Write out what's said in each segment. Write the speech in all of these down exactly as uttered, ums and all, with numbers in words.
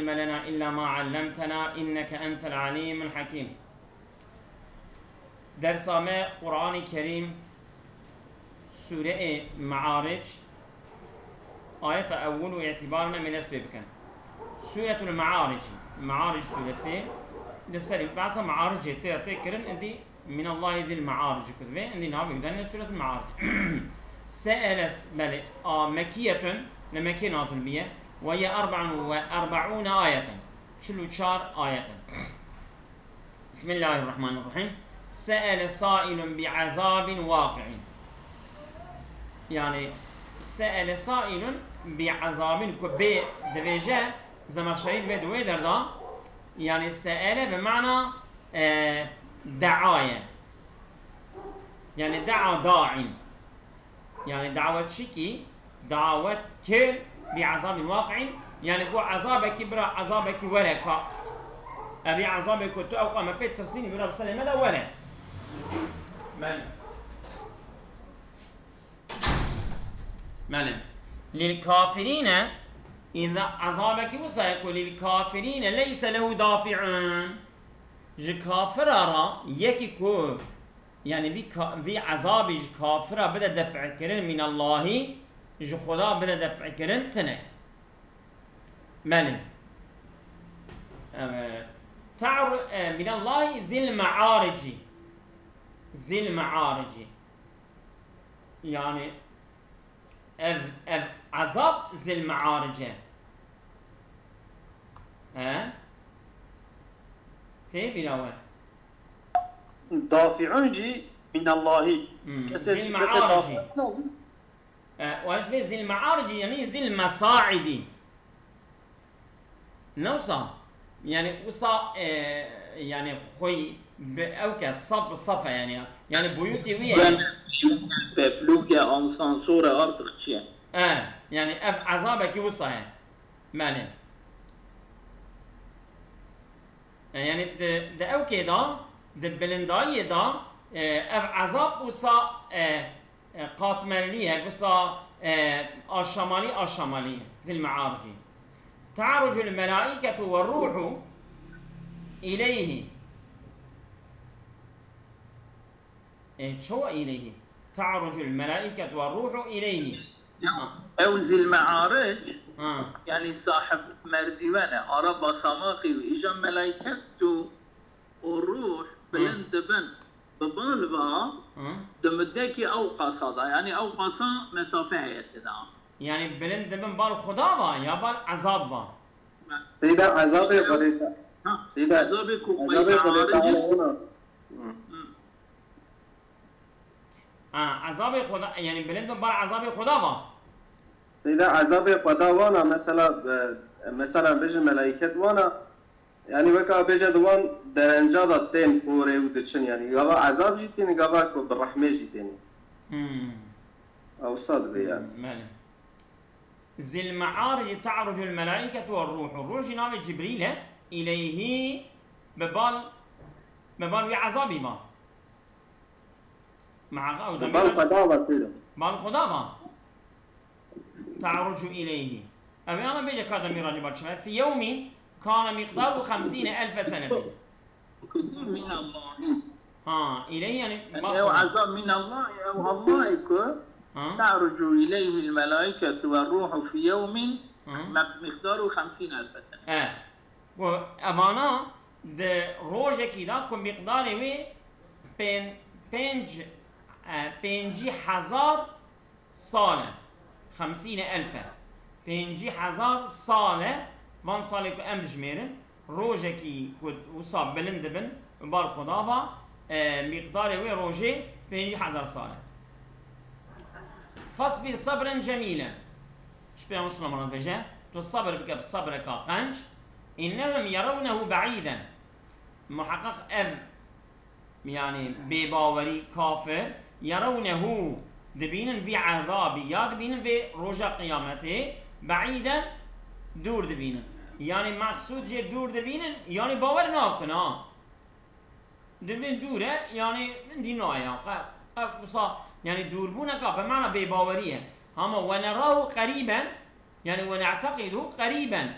علم لنا إلا ما علمتنا إنك أنت العليم الحكيم. Dersa me Qur'anê Kerîm, Sûreyê Me'aric, ayeta ewil û îtîbarine me dest pê bikin. Sûretul Me'aric, Me'aric sûresi, li ser behsa Me'aricê tê tê kirin, êdî Minallahî zîl me'aric kutibê, êdî navê danîne Sûretul Me'aric. Se'ele, belê, a Mekkiyetun, li Mekkê nazil bûye, ve ye erba'un ve erba'ûne ayeten, çil û çar ayeten. Bismillahirrahmanirrahîm. Se'ele sailun bi azabin waqi'in. Yani, se'ele sailun bi azabin ku bê divêje, Zemexşerî divê di wê derda, yani, se'ele bi mana, e, dea ye. Yani, dea da'in. Yani, dawet şikî, dawet kir bi azabin waqi'in. Yani, ku azabekî bira, azabekî were ka. Evî azabê ku tu ew qame pê tirsînî bira bi serê me de were. Belê. Belê. Lil kafirîne, îza, ezabekî wisa ye ku lil kafirîne leyse lehu dafi'un. Ji kafira ra yekî ku, yani vî ka-, vî ezabî ji kafira bide def'kirin minallahî, ji Xuda bide def'kirin tine. Belê. Evet. Ta'ru-, e, minallahî zil me'aricî. Zil me'aricî. Yani, ev, ev ezab zil me'aric e. He? Tê bîra we? Dafi'un jî minallahî. Hmm. Kesê, Zil kesê me'aricî. Dafi'un. E, û ev zil me'aricî, yani zil mesaidi. Ne wisa? Yani wisa, e, yani xwey bi ew ke saf bi saf e yani. Yani boyutê wî ye. Ben peplûk e, asansor e, artık çi ye? E, yani ev ezabekî wisa ye. Belê. E, yani di, di ew kê de, di bilindayiyê de, e, ev ezab wisa, e, e, qatmerlî ye, wisa, e, aşamalî, aşamalî ye. Zil me'aricî. Ta'rucul melâiketu ve ruhu ileyhi. E, çawa ileyhi? Ta'rucul melâiketu ve ruhu ileyhi. Ya, Ha. Ew zil me'aric, Ha. yani sahib merdîwen e, ara basamaqî wî, îja melâiketu û ruh Hı. bilind dibin bi bal va Hı. di mudekî ew qasa da. Yani ew qasa mesafe heye tê da. Yani bilind dibin bal Xuda va ya bal ezab va? Seyda ezabê Xwedê te-, Ha, Seyda ezabê ku ezabê Xwedê Teala wana. Hı. Hı. Ha, ezabê Xuda, yani bilind dibin bal ezabê Xuda va? Seyda ezabê Xuda wana, mesela, e, mesela bêjin melaiket wana, Yani weka bêje di wan derenca de tên xorê û diçin, yani gava ezab jî têne, gava ku bi rehmê jî têne. Hmm. Ewsa dibe yani. Hmm, belê. Zil me'aricî ta'rucul melâiketu ve ruhu. Ruh jî navê Cibrîl e. Îleyhî bi bal, bi bal wî ezabî va. Me'axa ew Bi demîra bal Xweda ve sêr e. Bal Xweda va. Ta'rucu ileyhi. Ew ê ana bêje ka demîra jî bar çi be. Fi yewmin kana miqdaru xemsîne elfe senetin. Min Allahî. Ha, ileyhi yani Yani bak ew ona. Ezab min Allah, ew Allah ku Ha? Ta'rucu ileyhi el-melâiketu ve ruhu fi yewmin Ha? mek-, miqdaru xemsîne elfe sene. E. Ku evana di rojekî de ku miqdarê wê pên-, pênc, e, pêncî hezar sal e. Xemsîne elfe. Pêncî hezar sal e. Van salê ku em dijmêrin, rojekî ku wisa bilind dibin, bar Xuda va, e, miqdarê wê rojê pêncî hezar sal e. Fasbir sabren cemîlen. Ji pê Musliman dibêje, tu sabir bike bi sabreka qenc. Innehum yerawnehu be'îden. Muheqeq ev, yani bêbawerî, kafir, yerawnehu, dibînin vî ezabî, ya dibînin vê roja qiyametê, be'îden, dûr dibînin. Yani mexsûd jê dûr dibînin, yani bawer nakin ha. Dibin dûr e, yani hindî nayê. Qe-, qe-, wisa, yani dûrbûneka bi mana bêbawerî ye. Hama we nerahu qerîben, yani we ne'teqîdu qerîben.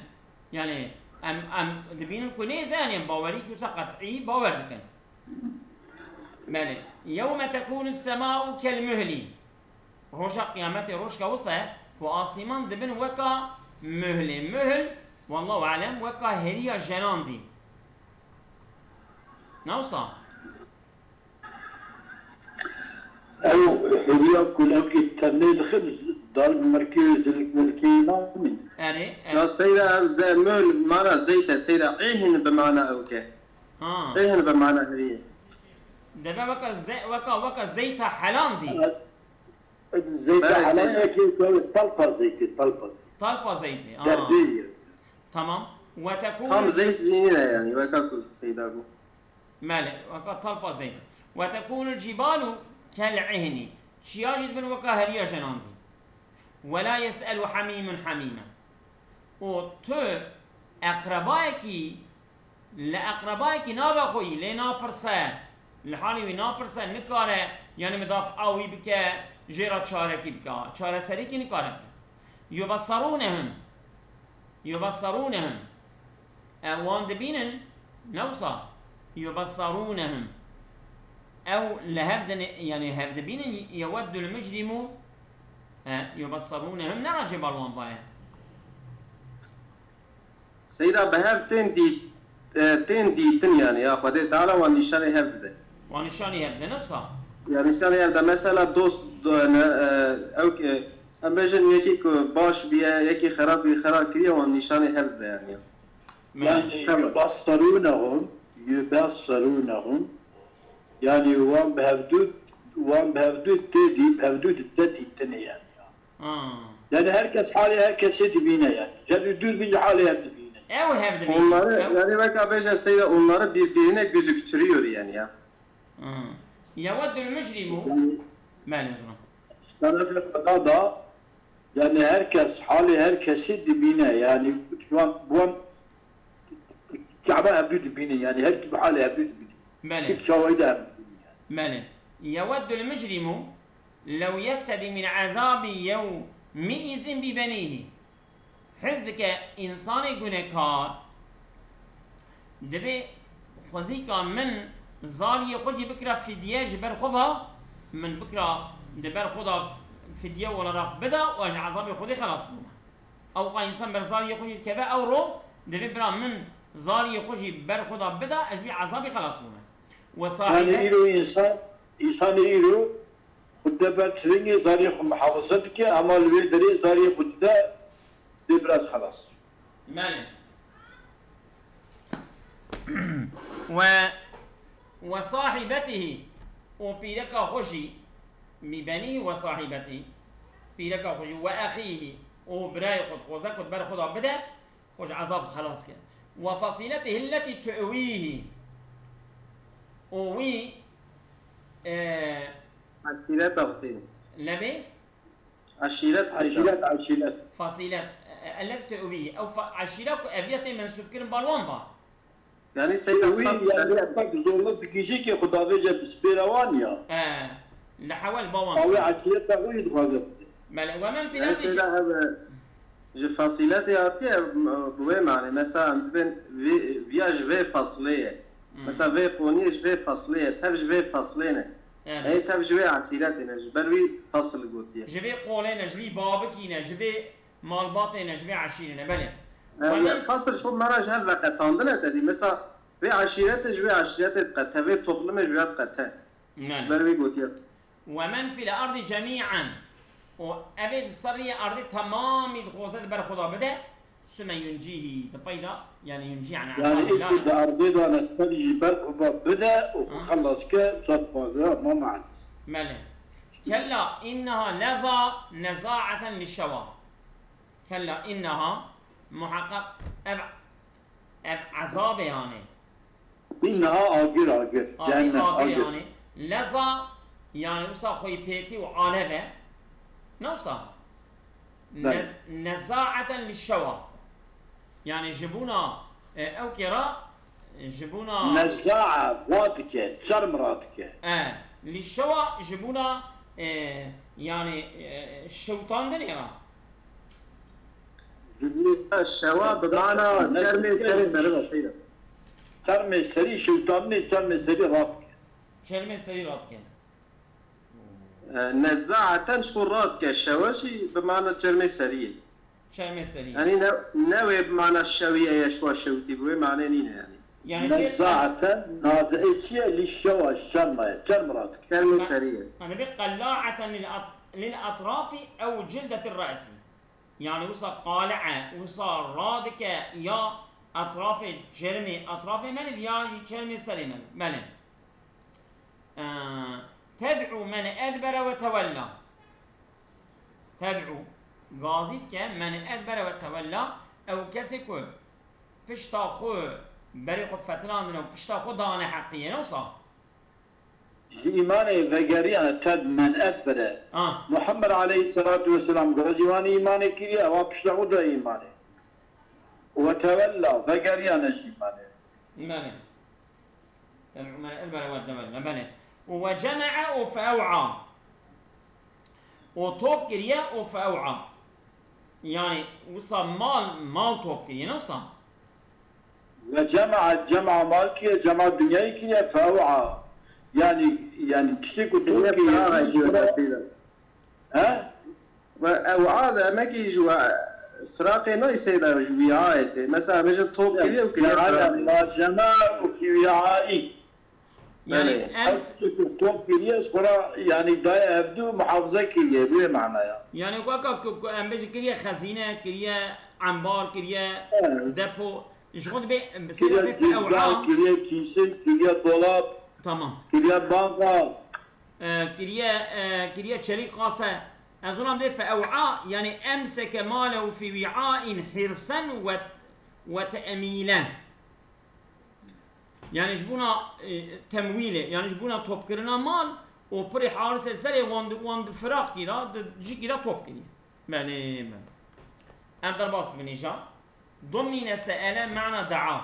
Yani Em, em dibînin ku nêzanîn, bawerî ku wisa qet'î bawer dikin. Belê. Yewme tekûnu sema'u kel muhli. Roja qiyametê, rojka wisa ye ku asîman dibin weka muhlê. Muhl, wallahu alem, weka heriya jenan dî. Ne wisa? Ew hêviya ku lewkê tenê dixin, dal mirkê, zilik mirkê namîn. Erê, erê. Ya seyda ev ze-, mol mana zeyte seyda, îhin bi mana ew ke. Ha. Îhin bi mana hêviyê. Deve weka ze-, weka, weka zeyta helan dî. Zeyta Belê, helan seyda. Yekê ku talpa zeytê, talpa. Talpa zeytê, ha. Derdê ye. Tamam. Ve tekûn Tam zeyt jî nîne yani, weka ku seyda got. Belê, weka talpa zeyt. Ve tekûnul cibalu kel ihni. Çiya jî dibin weka heriya jenan dî. Ve la yes'elu hamîmun hamîme. Û tu eqrebayekî, li eqrebayekî nabe xwe yî, lê napirse, li halê wî napirse, nikare, yani midafaa wî bike, jê re çarekî bike. Çareserîkî nikare bike. Yubessarûnehum. Yubessarûnehum. E, wan dibînin, ne wisa? Yubessarûnehum. Ew li hev din, yani hev dibînin, yeweddul mucrimu, e, yubessarûnehum, ne re cêbal wan baye. Seyda bi hev tên dît-, e, tên dîtin yani, ya Xwedê Teala wan nîşanê hev dide. Wan nîşanê hev dide, ne wisa? Ya nîşanê hev de, mesela dost, do-, ne, e, ew ke, em bêjin yekî ku baş bûye, yekî xerab bûye, xera kiriye, wan nîşanê hev dide yani. Me. Yani Tamam. Yubassarûnehum, yubassarûnehum. Yani wan bi hevdû, wan bi hevdû tê dî, bi hevdû dide dîtinê yani. Ha. Yani her kes halê her kesê dibîne yani. Ger dûr bin halê hev dibîne. Ew hev dibîne. Onları, Ew yani weka bêje seyda onları birbirine gözüktürüyor yani ya. Ha. Yeweddul mucrimu. Yani Belê, zina. Tarafê Xweda da, yani her kes halê her kesê dibîne. Yani wan, wan çawa hevdû dibîne. Yani her kim halê hevdû dibîne. Belê. Kim çawayî de hevdû dibîne yani. Belê. Yeweddul mucrimu lew yeftedî min ezabî yewmîizin bi benîhî. Hez dike însanê gunekar, dibê xwezîka min zaliyê xwe jî bikira fidye ji ber xwe ve, min bikira di ber xwe de fidye olarak bida û ez ji ezabê Xwedê xelas bûme. Ewqa însan ber zaliyê xwe jî dikeve, ew ro dibê bira min zaliyê xwe jî ber xwe de bida, ez ji vî ezabê xelas bûme. We Yani sahîbet îro însan, însanê îro xwe de ber tiringê zariyê xwe muhafaza dike, ama li wê derê zariyê xwe dide, dê biraz xelas. Belê. We, we sahîbetihî û pîreka xwe jî, bi benî we sahîbetî, pîreka xwe jî, we exîhî û birayê xwe dixwaze ku di ber xwe de bide, xwe ji ezab xelas ke. Ve fasîletihî lletî tu'wîhî. Û wî, e, Eşîreta Huseyîn. Lebê? Eşîret Huseyîn. Eşîret, eşîret. Fasîlet, e, e, elletî tu'wîhî. Ew fa-, eşîra ku eviya tê mensûb kirin ba li wan ba. Yani Seyda Wî, Fas yani, tek zorlu dikîjê ki Xuda vêce bi spêra wan ya. E, li hewel ba wan. Ew ê eşîreta wî dixwaze. Belê, we men Yani filan Seyda ev, e, ji fasîletê hatiye, e, bi wê manê. Mesela em dibên vê, viya ji vê faslê ye. Hmm. Mesela vê qoniyê ji vê faslê ye, tev ji vê faslê ne. Evet. Ey tev ji vê eşîretê ne, ji ber wî fasl gotiye. Ji vê qolê ne, ji vî babikî ne, ji vê malbatê ne, ji vê eşîrê ne, belê. E, Wemen ya, fasl şo mera ji hev veqetandine te dî. Mesela vê eşîretê ji vê eşîretê diqete, vê toplumê ji vê diqete. Belê. Ji ber wî gotiye. Wemen fil erdî cemî'en. Û evê di seriyê erdê temamî dixwaze di ber xwe de bide, sume yuncîhî, di pey de, yani yuncî yani Yani ezabî îkî la. Di erdê de ne ser ji ber xwe de bide û xwe Ha. Xelas ke, zat bazira ma me'nis. Belê. Kella inneha leza nezaeten li şewa. Kella inneha, muhaqqaq, ev Ev ezabê yani. Niha agir, agir. Agir, Cehennem, agir agir. Yani. Leza, yani wisa xweyî pêtî û alev e. Ne wisa? Ne-, Belê. Nezaeten li şewa. Yani ji bona, e, ew kê re, ji bona Nezaa, va dike, çerm radike. E, li şewa ji bona, e, yani, e, şewtandinê re. Şewa bi mana çermê serê meriva seyda. Çermê serî, şewtanînê çermê serî radike. Çermê serî radike. E, nezaeten ji xwe radike, şewa jî bi mana çermê serî ye. Çermê serî. Yanî ne, ne wê bi mana şewî ye, şewa şewitî bi wê manê nîne yanî. Yani nezaeten nazi'ê çi ye? Lî şewa, şerma ye, çerm radike. Çermê serî ye. Yani bir qella'eten lil at-, lil atrafi ew cildetir re'si. Yani wisa qali'e, wisa radike ya etrafê çermê, etrafê meriv ya jî çermê serê meriv. Belê. Ee, ted'u men edbere ve tewella. Ted'u, gazî dike, men edbere ve tewella, ew kesê ku pişta xwe, berê xwe fetirandine û pişta xwe dane heqiyê, ne wisa? Ji îmanê vegeriyane, ted men edbere. Ah. Muhammed aleyhisselatu vesselam gura jî wan îmanê kiriye, ewa pişta xwe da îmanê. Ve tewella, vegeriyane ji îmanê. Belê. Ted'u men edbere ve tewella, belê. Û ve cema'a û feew'a. Û top kiriye û feew'a. Yani wisa mal, mal top kiriye, ne wisa? Ve cema'a, cema'a mal kiriye, cema'a dinyayê kiriye, feew'a. Yani, yani tiştê ku top kiriye, kiriye, firaq ediyor mesela. He? Ve ew'a demek ki ji we firaqê nayê seyda ji wîayê tê. Mesela bêjin top kiriye û kiriye firaq. Ceale ma cema'u fî wi'ain. Yani belê. Em ew s- tiştê ku top kiriye, ji xwe re, yani daye hevdû muhafaza kiriye, bi wê manaya. Yani weka ku, ku em bêjin kiriye xezîne, kiriye embar, kiriye depo. Ji xwe dibê, seyda pê ew'a. Kiriye cîzdan, kiriye kîşik, kiriye dolap. Tamam. Kiriye banka. E, kiriye, e, kiriye çelîk qase. Ez ona dê fe ew'a, yani emseke malehu fî wi'ain hirsen ve, ve te'mîlen. Yani ji bona, e, temwîlê, yani ji bona topkirina mal û pirê harisê serê wan di, wan di firaq kira, di cî kira top kiriye. Belê, belê. Em derbas dibin îja. Dumîne se'ele mana da'a.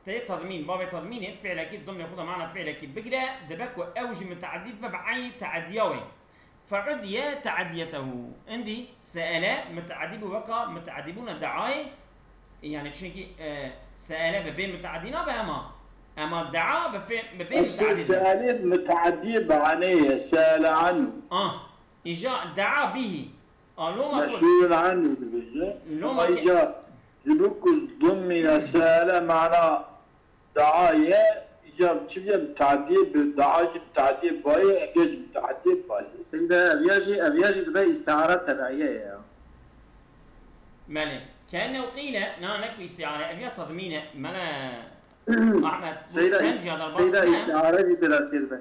Tê tadmîn, babê tadmînê fi'lekî, dumê xwe de mana fi'lekî bigire, dibe ku ew jî mutedî bibe bi eynî te'ediya wê. Fe'udiye te'ediyetehu. Îndî se'ele mutedî bû weka mutedîbûna de'ayê. Yani çunkî, e, se'ele bi bê mutedî nabe ema. Ema de'a bi fê-, bi bê mutedî dibe. Eslê se'elê mutedî bi enê ye, se'ele anhu. Ah, îja de'a bihî. A, loma ku. Meşhûrun anhu dibêje. Loma ku. Ayrıca ji bo ku dummine se'ele mana da'a ye, îca çi bîye mutedî bi da'a jî mutedî bayê, ev jî mutedî bayê. Seyda ev ya jî, ev ya jî dibe îstiare tebe'iye ye ya. Belê. Kenne qîle, na ne ku îstiare, ev ya tadmîn e. Mele Ahmet, bu Seyda, çend cihada Seyda bahsine. İstiare jî tê de çêdibe.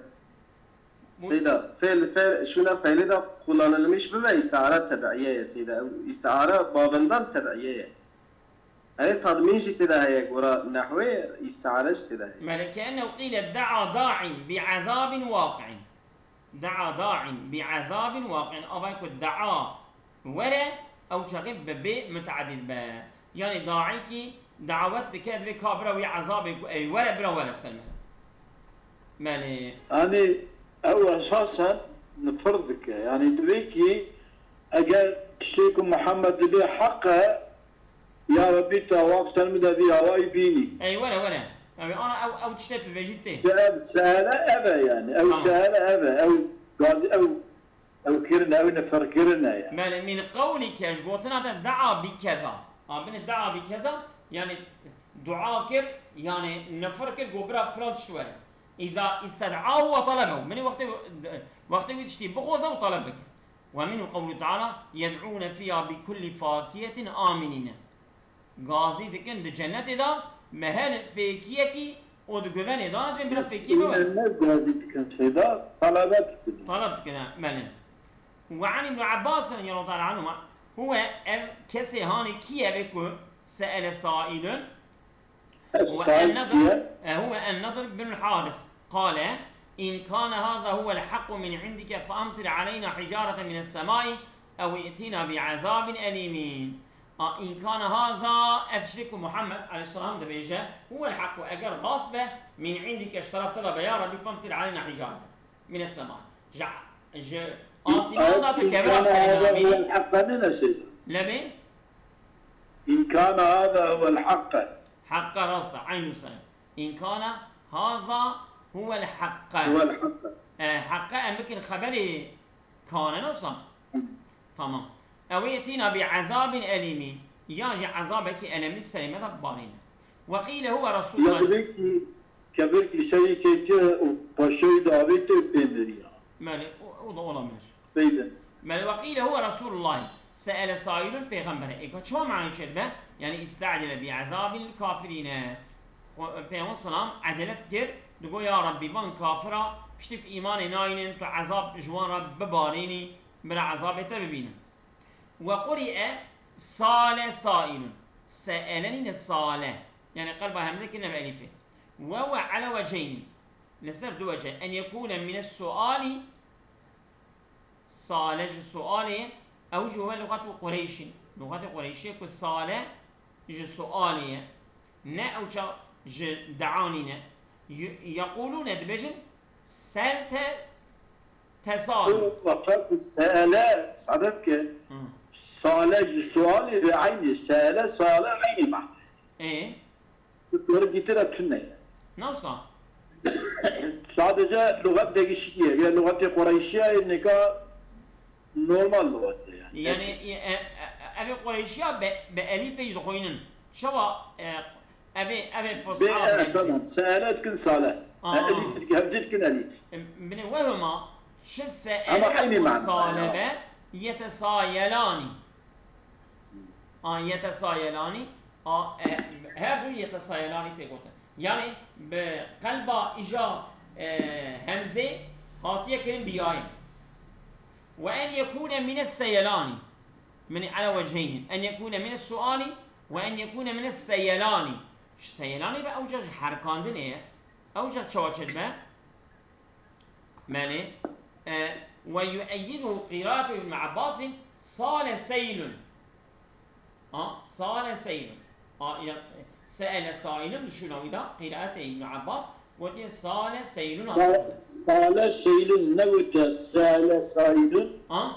Seyda, fêl, fêl, şuna fêlê de kullanılmış bibe, istihare tebiiye ye, Seyda. Ew istihare babından tebiiye ye. Erê tadmîn jî tê de heye, gora nehwê istihare jî tê de heye. Meleke ennehu qîle da'a da'in bi azabin waqi'in. Da'a da'in bi azabin waqi'in. Ava ku da'a were, ew çaxê bi bê mutedî dibe. Yanî daîkî dawet dike, divê ka bira wî ezabê ku ey were, bira were bi ser me. Belê. Yanî ew esasen nifir dike. Yanî divê kî eger tiştê ku Mihemed dibê heq e, ya Rebî tu awa bi ser min de vî awayî bînî. Ey were, were. Ew ana ew, ew tiştê tu vêjî tê. Ev se'ele ev e yanî. Ew Tamam. se'ele ev e. Ew gazî, ew Ew kirine, ew nifirkirine ye. Belê, min qewlike, ji gotina te da'a bi keza. A, binê da'a bi keza, yani dua kir, yani nifir kir, got bira filan tişt were. Îza isted'ahu ve talebehu. Binê wextê, wextê wî tiştî bixwaze û taleb bike. Ve minhu qewlu teala, yed'ûne fîha bi kulli fakiyetin aminîne. Gazî dikin di cennetê de bi her fêkiyekî û di guvenê de, dibên bila fêkiyê biwere. Ne gazî dikin, Seyda, talebe dikin. Taleb dikin, he, belê. Ve an Ibn Abbas radiyallahu teala anhuma, huve ev kesê hanê kî ye vê ku se'ele sailun? Ve sail en-Nedr, kî ye? E, huve en-Nedr bin Haris. Qale, in kana haza huvel haqqu min indike fe amtir aleyna hicareten mines semai ew i'tina bi azabin elimin. A, in kana haza, ev tiştê ku Muhammed aleyhisselam dibêje, huvel haqqu, eger rast be, min indike, ji teref te de be, ya Rebî, femtir aleyna hicareten mines semai. Ji, ji asîman de tu kevin ser me. Huvel haqqu ne, ne Seyda? Lebê? إن كان هذا هو الحق. Heqqa rast e, eyn wisa ye. In kana haza huwel heqqa. هو الحق. E, heqqa em bikin xeberê kane ne wisa? Tamam. Ew ê tîna bi ezabin elîmî, yan jî ezabekî elemlî bi serê me de bibarîne. Ve qîle huwe Ya Resulullah. Kebirkî, kebirkî şerîkê ki û paşeyî davêt û pêmiriya. Belê, o, o da olabilir. Beydin. Belê, ve qîle huwe Resulullah. Se'ele sailun pêxembere. Êka çawa manayê çêdibe? Yani ista'cele bi ezabin lil kafirine. Xwe-, Peyxember selam ecelet kir, digo ya Rabbî van kafira piştî ku îmanê nayînin tu ezab ji wan re bibarînî, bira ezabê te bibînin. Ve quri'e sale sailun. Se'ele nîne sale. Yani qelba hemze kirine bi elîfê. Ve ve ala weceyni. Li ser du wece. En yekûne mine suali. Sale ji sualê ye. Ew jî weke luxetê Qureyşî. Luxetê Qureyşî ku sale ji sualê ye. Ne ew çax ji deanî ne. Yu-, yeqûlûne dibêjin, sel te tesal. Fakat se'ele, sebep ki Hı. sale ji sualê ve aynı. Se'ele, sale aynı ma'na. Ê, Bu soru gitire tune. Newsa. Sadece lugat değişikliği. Ya lugatê Qureyşiye nika normal lugatê yani. Yani e, e, e, ev ê Qureyşiya be, be elîfê jî dixwînin. Çawa e, ev ê, ev ê Be, fusha evet, tamam. Se'ele etkin sale. Aa. Elif etkin, hemce etkin elif. Binê wehma çi se Ama aynı mana. Sale be yetesayelani. A yetesayelani. A, e, her du yetesayelani tê gotin. Yani bi qelba îja e, hemzê hatiye kirin bi yayê. Ve en yekûne mine seyelani. Min ala wecheyni. En yekûne mine suali ve en yekûne mine seyelani. Ji seyelanê be ewca ji herkandinê ye. Ewca çawa çêdibe? Belê. E, ve yueyyidu qîraatu Ibn Abbasî sale seylun. A, sale seylun. A, ya, se'ele sailun, di şûna wî de, qîraetê Ibn Abbas, gotiye sale seylun a. Sa-, sale seylun, ne gote sale sailun. A?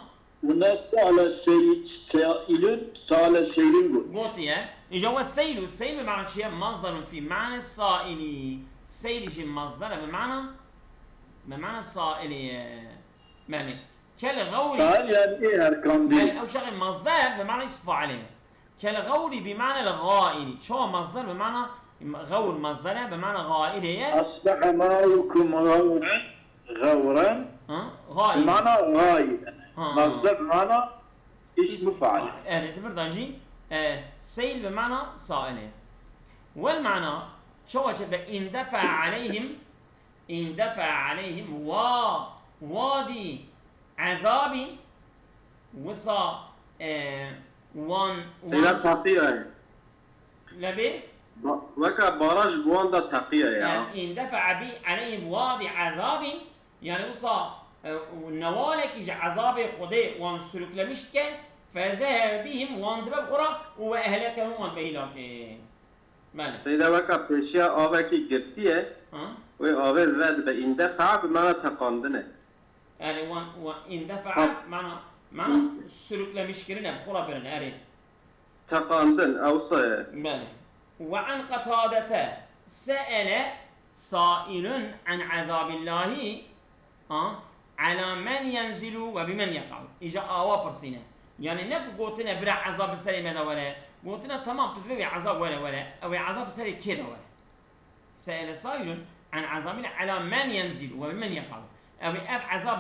Û ne sale sey-, sailun, sale seylun got. Gotiye. Îca we seylu, seyl bi mana çi ye? Mazdarun fî mane saili. Seyl jî mazdar e bi mana, bi mana saili ye. Belê. Kel gawri. Sail yani ê herkandî. Belê, ew çaxê mazdar bi mana îsm failê ye. Kel gawri bi mana el gaili. Çawa mazdar bi mana, gawr mazdar e bi mana gailê ye. Asbehe ma'ukum gawran, gawran. Ha? Gaili. Mana gail. Ha. Mazdar mana ismu fail. Erê, di vir de jî, e, seyl bi mana sailê. Wel mana, çawa çêdibe indefe aleyhim, indefe aleyhim wa, wa dî ezabî, wisa, e, wan, Seyda wan, teqiye ye. Lebê, Ba- Weke baraj bi wan de teqiye ya. yani indefe bi aleyhim wa dî ezabî, yani wisa, e, newalekî ji ezabê Xwedê wan sürüklemiş dike, fezehebe bihim wan dibe bi xwe re û ve ehlekehum wan behîlake. Belê. Seyda weke pêşiya avekî girtiye, Ha? wê avê vedibe. Îndefa bi mana teqandine. Yani wan, wan indefa Ha. mana, mana sürüklemiş kirine, bi xwe re birin, erê. Teqandin, ewsa ye. Belê. Ve an Qetadete se'ele sailun an azabillahi, ha, ala men yenzilu ve bi men yeka'u. Îca awa pirsîne. Yani ne ku gotine bira ezab bi serê me de were. Gotine tamam tu divê wê ezab were were. Ew ê ezab bi serê kê de were. Se'ele sailun an azabillahi ala men yenzilu ve bi men yeka'u. Ew ê ev ezab,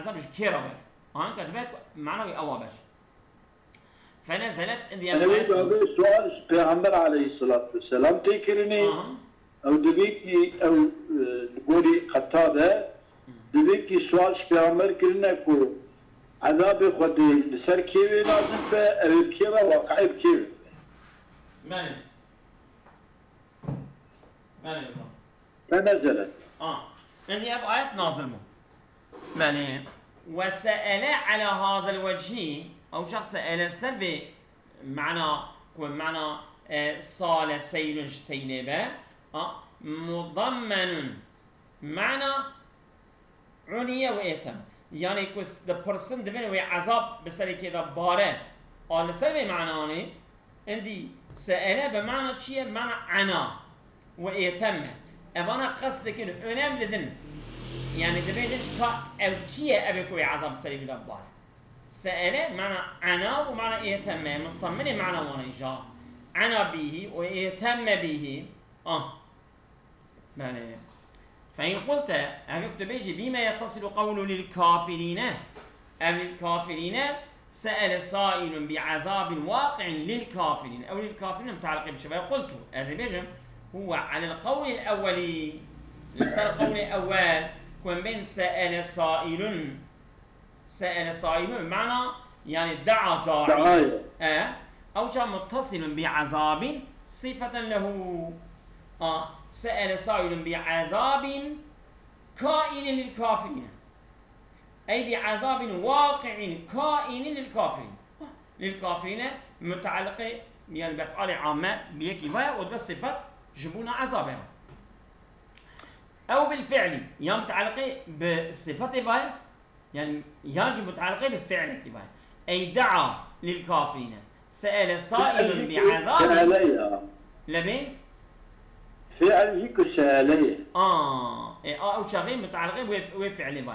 ezab ji kê re were. Anka dibe mana wê ewa be. Fenezelet, indi Yani wê gavê sual ji Peygamber aleyhissalatu vesselam tê kirinê. Aha. Ew divê ki ew, e, li gorî Qetade, divê ki sual ji Peygamber kirine ku ezabê Xwedê li ser kê wê nazil be, ew ê bi kê ve, waqi'ê bi kê ve. Belê. Belê, baba. Fenezelet. A. Indi ev ayet nazil bû. Belê. Ve se'ele ala hazel vechî, ew çax se'ele ser vê mana, ku mana, e, sale seylun ji seylê be, a, mudammenun mana uniye ve etem. Yani ku s-, dipirsin divin wê ezab bi serê kê de bare. A li ser vê mananê, Îndî se'ele bi mana çi ye? Bi mana ena û îhtemme. Evana qesdekî önemli din. Yani dibêjin ka ew kî ye ev ê ku wê ezab serî wî de bibare. Se'ele mana ena û mana îhtemme. Mutemmine mana wan e ja. Ena bîhî û îhtemme bîhî. Ah. Belê. Fe in qulte, eger tu bêjî, bîme yettesilu qewlu lil kafirîne. Ev lil kafirîne, se'ele sailun bi ezabin waqi'in lil kafirîne. Ew lil kafirîne mutaliqî bi çi ve? Qultu, ez ê bêjim, huwe alel qewlil ewwelî. Li ser qewlê ewwel, ku em bên se'ele sailun. Se'ele sailun bi mana, yani da'a da'i. Da'a ye. E, ew ça muttasilun bi azabin sifeten lehu. A, se'ele sailun bi azabin kainin lil kafirine. Ey bi azabin waqi'in kainin lil kafirin. Lil kafirine mutaliqê, yani bi ef'alê amme bi yekî ve ye, o dibe sifet ji bona azabê re. Ew bil fi'li, ya mutaliqê bi sifetê ve ye. Yani, ya jî mutaliqê bi fi'lekî ve. Ey da'a lil kafirine. Se'ele sailun bi azabin. Se'ele ya. Lebê? Fi'l jî ku se'ele ye. A, e, a, ew çaxê mutaliqê wê, wê fi'lê ve.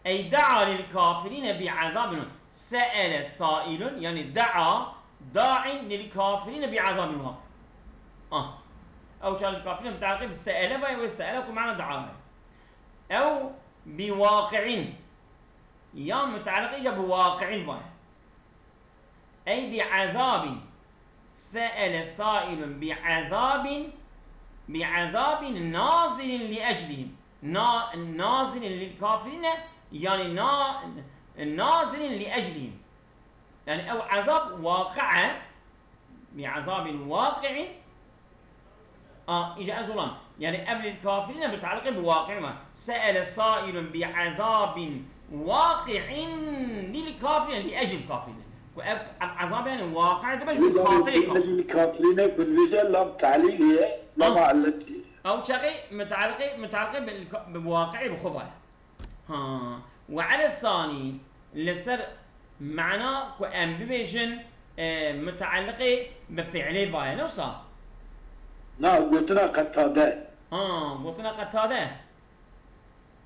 Ey da'a lil kafirine bi azabin. Se'ele sailun, yani da'a, da'in lil kafirine bi azabin wa. Ah. Ew ça lil kafirine mutaliqê bi se'ele ve, wê se'ele ku mana da'a ve. Ew bi waqi'in. Ya mutaliqî ya bi waqi'in ve. Ey bi azabin. Se'ele sailun bi azabin, bi azabin nazilin li eclihim. Na, nazilin lil kafirine, yani na, nazilin li eclihim. Yani ew azab waqi'e, bi azabin waqi'in. A, îca ez olam. Yani ev lil kafirine mutaliqê bi waqi'in ve. Se'ele sailun bi azabin waqi'in lil kafirine, li eclil kafirine. Ku ev, ev azab yani waqi' dibe ji xatirê kafir. Lil kafirine ku dibêje lam ta'lîl ye, lam allet ye. Ew çaxê mutaliqê, mutaliqê bi, bi waqi'ê bi xwe ve. Ha. Ve ale sani, li ser mana ku em bibêjin, e, mutaliqê bi fi'lê ve ye, ne wisa? Na, gotina Qetade. Ha, gotina Qetade.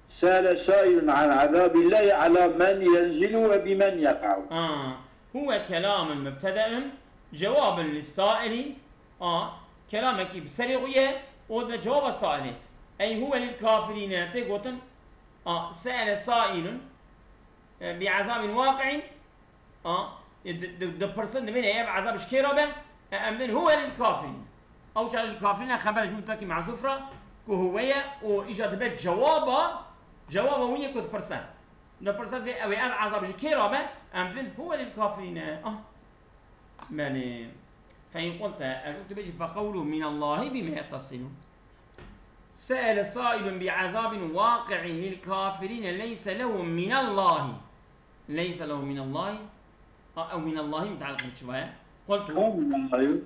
Se'ele sailun an azabillahi ala men yenzilu ve bi men yeka'u. Ha. Huwe kelamun mubtede'un, cewabun lis saili. A, kelamekî bi serê xwe ye, o dibe cewaba sailê. Ey huwe lil kafirine, tê gotin, A, se'ele sailun, e, bi azabin waqi'in. A, e, di, di, dipirsin, dibêne ev azab ji kê re be? E, em bên huwe lil kafirin. Ew ça lil kafirin e, xeber ji mutlaqî mehzûf re, ku huwe ye, û îca dibe cewaba, cewaba wî ye ku dipirse. Dipirse vê ew ê ev azab ji kê re be? Em bên huwe lil kafirin e. Ah. Belê. Fe in qulte, eger tu bêjî, fe qewlu minallahi bime yettesilu. Se'ele sailun bi azabin waqi'in lil kafirine leyse lehu minallahi. Leyse lehu minallahi. A, ew minallahi mutaliq bi çi ve ye? Qultu. Kam minallahi?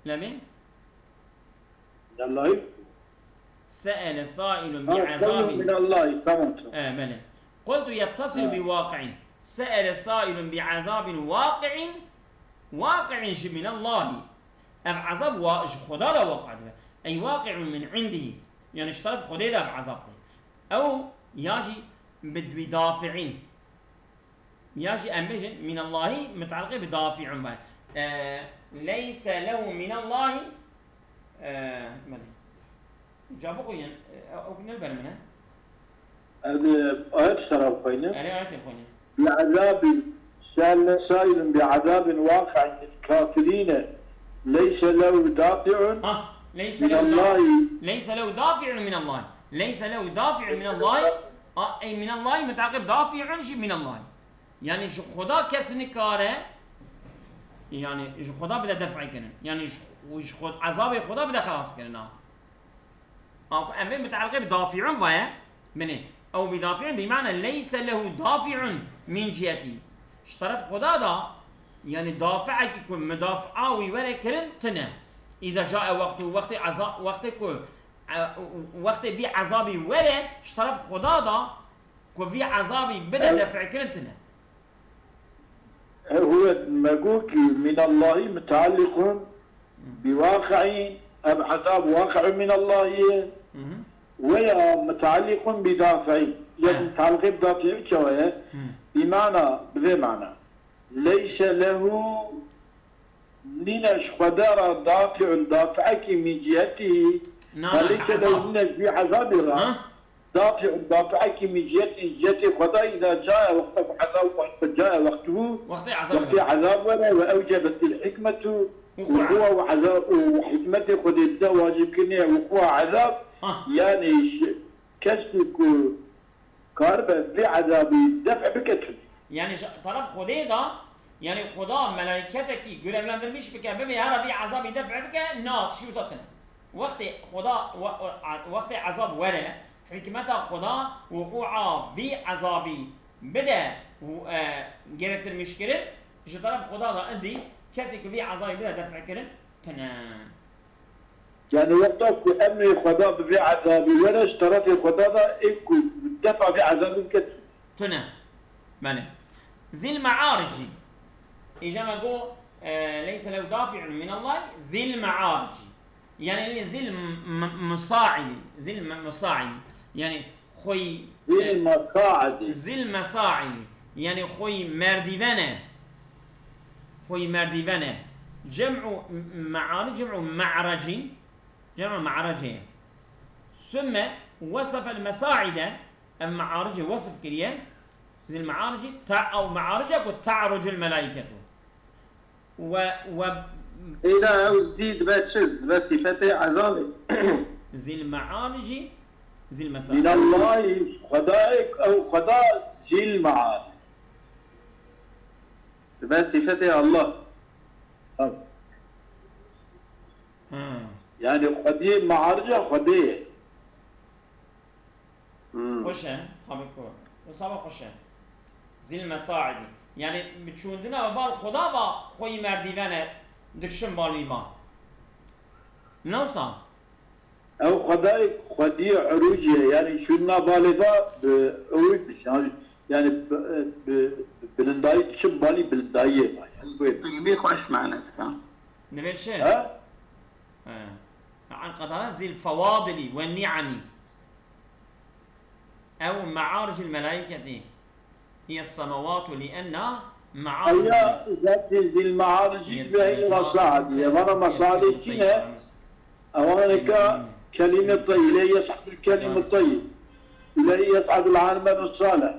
Lebê? Minallahi. Se'ele sailun bi azabin. Ha, qewlu minallahi, tamam, tamam. E, belê. Qultu yettesilu bi waqi'in. Se'ele sailun bi azabin waqi'in. Waqi'in jî minallahi. Ev azab wa, ji Xweda re waqi' dibe. Ey waqi'un min indihi. Yani ji teref Xwedê de ev azab tê. Ew ya jî bi, bi dafi'in. Ya jî em bêjin, minallahi mutaliqê bi dafi'un be. E, leyse lehu minallahi, e, belê. Ca bixwînin, e, ew ne li ber min e. Ez, e, ayet ji te re bixwînim. Erê, ayetê bixwîne. Bi azabin, se'ele sailun bi azabin waqi'in lil kafirine leyse lehu dafi'un. Ha, leyse lehu da-, minallahi. Leyse lehu dafi'un minallahi. Leyse lehu dafi'un minallahi. A, ey minallahi mutaqib dafi'un jî minallahi. Yani ji Xweda kes nikare, yani ji Xweda bide def'e kirin. Yani ji, ji Xwed-, ezabê Xweda bide xelas kirin, ha. Anku em bên mutaliqê bi dafi'un ve ye. Binê. Ew bi dafi'un bi mana leyse lehu dafi'un min ciheti. Ji teref Xweda da, yani dafi'ekî ku mudafi'a wî were kirin tine. Îza cae wextu, wextê eza-, wextê ku, e, wextê vî ezabî were, ji teref Xweda da, ku vî ezabî bide def'e kirin tine. Huve me got ki minallahî mutaalliqun bi waqi'î, ev ezab waqi'un minallahî ye. Hı hı. Veya mutaalliqun bi dafi'î. Ya He. mutaalliqê bi dafi'î çawa ye? Hı. Bi mana, bi vê mana. Leyse lehu, nîne ji Xweda re dafi'un, dafi'ekî min cihetî. Na, na, Leyse lehu ezab. Nîne ji wî ezabê re. Ha? Dafi'un, dafi'ekî min cihetî, cihetê Xwedayî de caye wexta ku ezab wexta caye wextibû, Wextê ezab wextê were. Ezab were, ve ewcebetil hikmetu, Wuqû'a. Wuqû'a ve ezab û hikmetê Xwedê bide wacibkirinê wuqû'a ezab, Ha. Yanî ş-, kes ku karibe vê ezabî def bike tune. Yani ji taraf Xwedê de, yani Xweda melaiketekî görevlendirmiş bike, bibe hera vî ezabî def bike, na, tiştî wisa tune. Wextê Xweda, we-, we-, wextê ezab were, hikmeta Xweda wuqû'a vî ezabî bide û, e, gerektirmiş kirin, ji taraf Xweda de indî kesê ku vî ezabî bide def kirin, tune. Yani wexta ku emrê Xweda bi vê ezabî were, ji terefê Xweda de ê ku defa vê ezabî bike tune. Tune. Belê. Zil me'aricî. Îca me got, e, leyse lehu dafi'un minallah, zil me'aricî. Yani zil m-, m-, mesaidî. Zil m-, mesaidî. Yani xwey, Zil e, mesaidî. Zil mesaidî. Yani xwey merdîven e. Xwey merdîven e. Cem'u m-, me'aric, cem'u me'recîn. Cem'u me'recê. Sümme wesefel mesaide, ev me'aricê wesf kiriye, zil me'aricî, ta-, ew me'arice ku ta'rucul melaiketu. We, we Seyda, ew zî dibe çi? Dibe sîfetê ezabê. Zil me'aricî, zil mesaide. Minallahî, Xwedayê, ew Xweda zil me'aric. Dibe sîfetê Allah. Tabii. Ha. Yani Xwediyê me'arica Xwedê ye. Hmm. Xweş e, tabii ku. Wisa ve xweş e. Zil mesaidi. Yani bi çûndina ve bal Xweda ve xweyî merdîvene dikişin bal wî ma. Ne wisa? Ew Xwedayê, Xwediyê urûcî ye. Yani çûnina balê ve bi urûc dişin. Yani, yani bi, bi, bi bilindayî diçin balî bilindayiyê ve. Yani bu. Bi xweş mane dike. Divê çi? Ha? He. An Qetade zil fewadili ve ni'ami. Ew me'aricil melaiketi. Hiye semawatu li enna me'aricil Eya melaiketi. Zaten zil me'aricî ve hiye mesaidi. Vana mesaidi çi ne? Ewana nika kelîme tayyib. İleyhi yes'adul kelîme tayyib. İleyhi yes'adul amelu salih.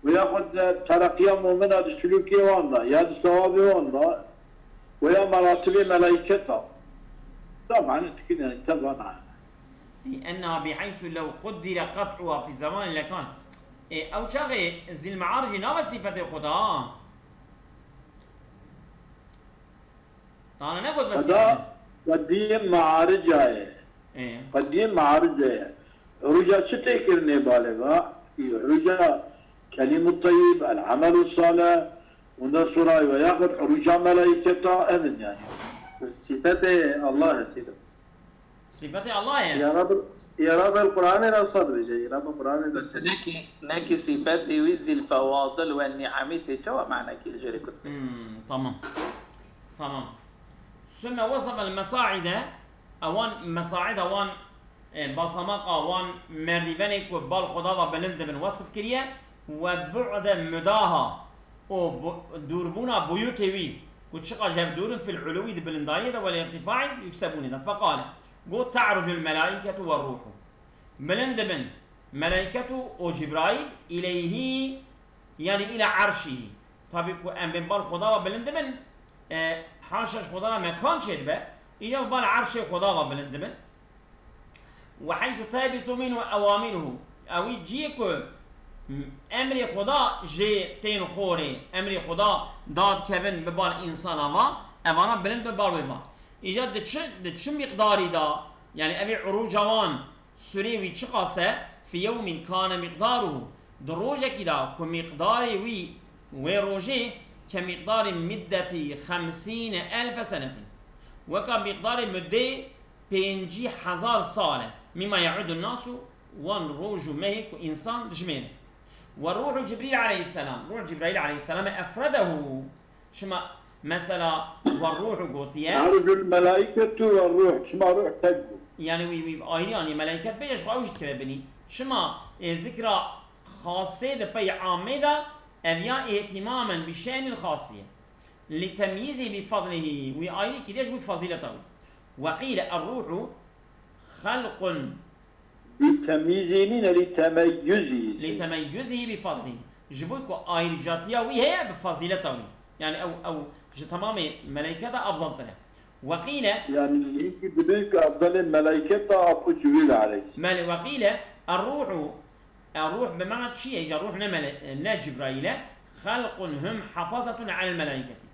Ve yaxud de tereqiya mumina di sulûkê wan de, ya di sewabê wan de, ve ya meratibê melaiketa. Da mane dikin yani, te vana. Enna bihaysu lew quddire qat'uha fi zemanin lekan. E, ew çaxê zil me'aricî nabe sîfetê Xweda. Tane negot me Xweda sîfetê. Xwediyê me'arica ye. Ê. Xwediyê me'arica ye. Uruca çi tê kirinê balê va? Uruca kelimut tayyib, el amelu salih, ondan sonra ve yaxud uruca melaiketa, ev in yani. Sîfetê Allah e, sîfet. Sîfetê Allah ye. Ya Rab, ya Rab el Qur'anê de wisa dibêje, ya Rab el Qur'anê de. Nekî, nekî sîfetê wî zil fewadil ve ni'amî tê çawa manekî li jêrê kutibê? Hmm, tamam. Tamam. Sümme wesafa el mesaide, ewan mesaide wan, e, basamaqa wan merdîvenê ku bal Xweda ve bilind dibin wesf kiriye, ve bu'de mudaha, û bu-, dûrbûna buyûtê wî, ku çiqas ji hev dûr in, fil ulûwî di bilindayiyê de, wel irtifa'î di yûksebûnê de. Feqale, got, ta'rucul melâiketu ve rûhu. Bilind dibin melâiketu û Cibraîl, ileyhî, yanî îla erşîhî. Tabî ku em bên bal Xweda ve bilind dibin, e, haşa ji Xweda re mekan çêdibe, îca bal erşê Xweda ve bilind dibin. Ve heysu tehbitu minhu ewamiruhu. Ewî ciyê ku emrê Xweda jê tên xorê, emrê Xweda dadikevin bi bal însana va, evana bilind bi bal wê va. Îca di çi, di çi miqdarî de, yani evî urûca wan, surê wî çiqas e, fi yewmin kane miqdaruhu, di rojekî de ku miqdarê wî wê rojê ke miqdarê middetî xemsîne elfe senetin, weka miqdarê muddê pêncî hezar sal e. Mîma ye'udun nasu, wan roj û mehê ku însan dijmêne. Ve ruhu Cibrîl aleyhisselam, ruh Cibraîl aleyhisselam e, efredehu, Çima mesela ve ruhu gotiye? Ariful melaiketu ve ruh. Çima ruh tek bû? Yani wî wî ayrı yani melaiket bêje ji xwe ew jî dikeve binî. Çima e, zikra xasê de pey amê de ev ya ihtimamen bi şe'nil xasiye. Li temyîzî bi fadlihi. Wî ayrı kiriye ji bo fazileta wî. Ve qîle er ruhu xelqun Bi temyîzî nîne, li temeyyuzî. Li temeyyuzî bi fadlî. Ji bo ku ayrıcatiya wî heye bi fazîleta wî. Yani ew, ew ji temamê meleyketa afdaltir e. Ve qîle. Yani hinkî dibê ku afdalê meleyketa Apo Cibrîl aleyhisselam. Mele ve qîle er-ruhu. Er-ruh bi mana çi ye? Îca ruh ne mele-, ne Cibraîl e. Xelqun hum hafazatun alel melayketi.